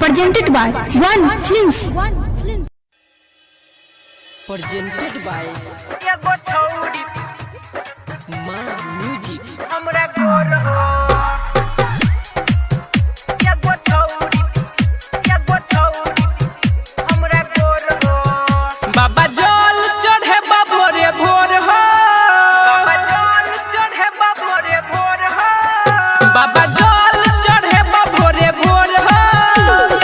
Presented by One Films. Presented by एगो छौरी माँ म्यूजिक। हमरा गोर हो, एगो छौरी, एगो छौरी हमरा गोर हो। बाबा जल चढ़े भोरे भोर हो। बाबा जल चढ़े भोरे भोर हो। बाबा जल चढ़े भोरे भोर हो,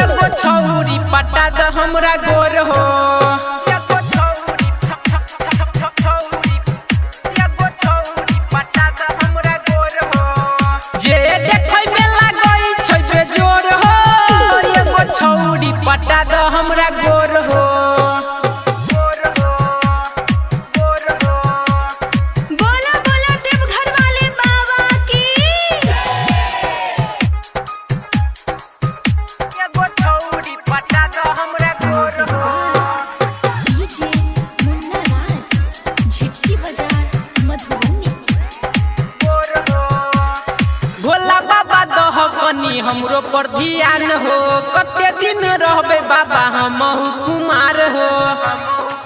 एगो छौरी पटा द हमरा गोर हो। एगो छौरी, छौरी, एगो छौरी पटा द हमरा गोर हो। जे देखै में लागै छै बेजोर हो, एगो छौरी पटा द हमरा गोर हो। गोर हो, गोर हो। बोला बोला देवघर वाले बाबा की। एगो छौरी पटा द हमरा गोर हो। डीजे मुन्ना राज, झिटकी बाजार, मधुबनी। गोर हो। भोला बाबा दह कनी हमरो पर ध्यान हो, कते दिन रहबे बाबा हमहु कुमार हो।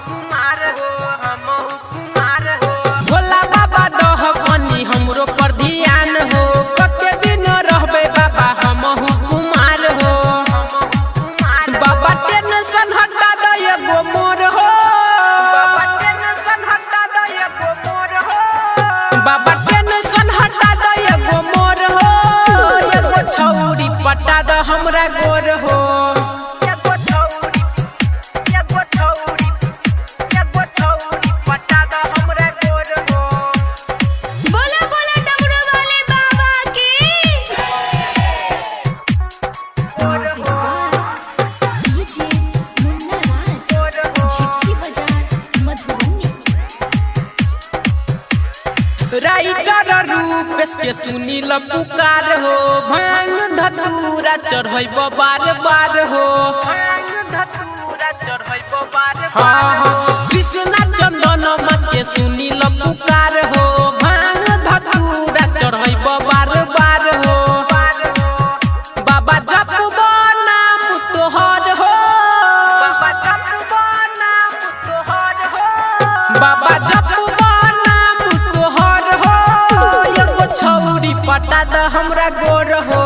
कुमार हो, हमहु कुमार हो। भोला बाबा दह कनी हमरो पर ध्यान हो, कते दिन रहबे बाबा हमहु कुमार हो। बाबा टेंशन हटा द एगो मोर हो। बाबा टेंशन हटा द एगो मोर हो। बाबा टेंशन हटा द एगो मोर हो, एगो छौरी पटा द हमरा गोर हो। एगो छौरी, एगो छौरी, एगो छौरी पटा द हमरा गोर हो। बोला बोला डमरू वाले बाबा की। म्यूजिक बाय डीजे मुन्ना राज, गोर हो। झिटकी बाजार, मधुबनी। राइटर रूपेश के सुनील पुकार हो, भांग धतूरा चढ़ै बार बार हो। भांग धतूरा चढ़ैबो बार हाँ, बार हो। हाँ, कृष्णा चंदन के सुनील पुकार हो, भांग धतूरा चढ़ै बार बार हो। बार हो। बाबा जपबो नाम तोहर हो। बाबा जपबो नाम तोहर हो। बाबा जपबो नाम तोहर हो, एगो छौरी पटा द हमरा गोर हो।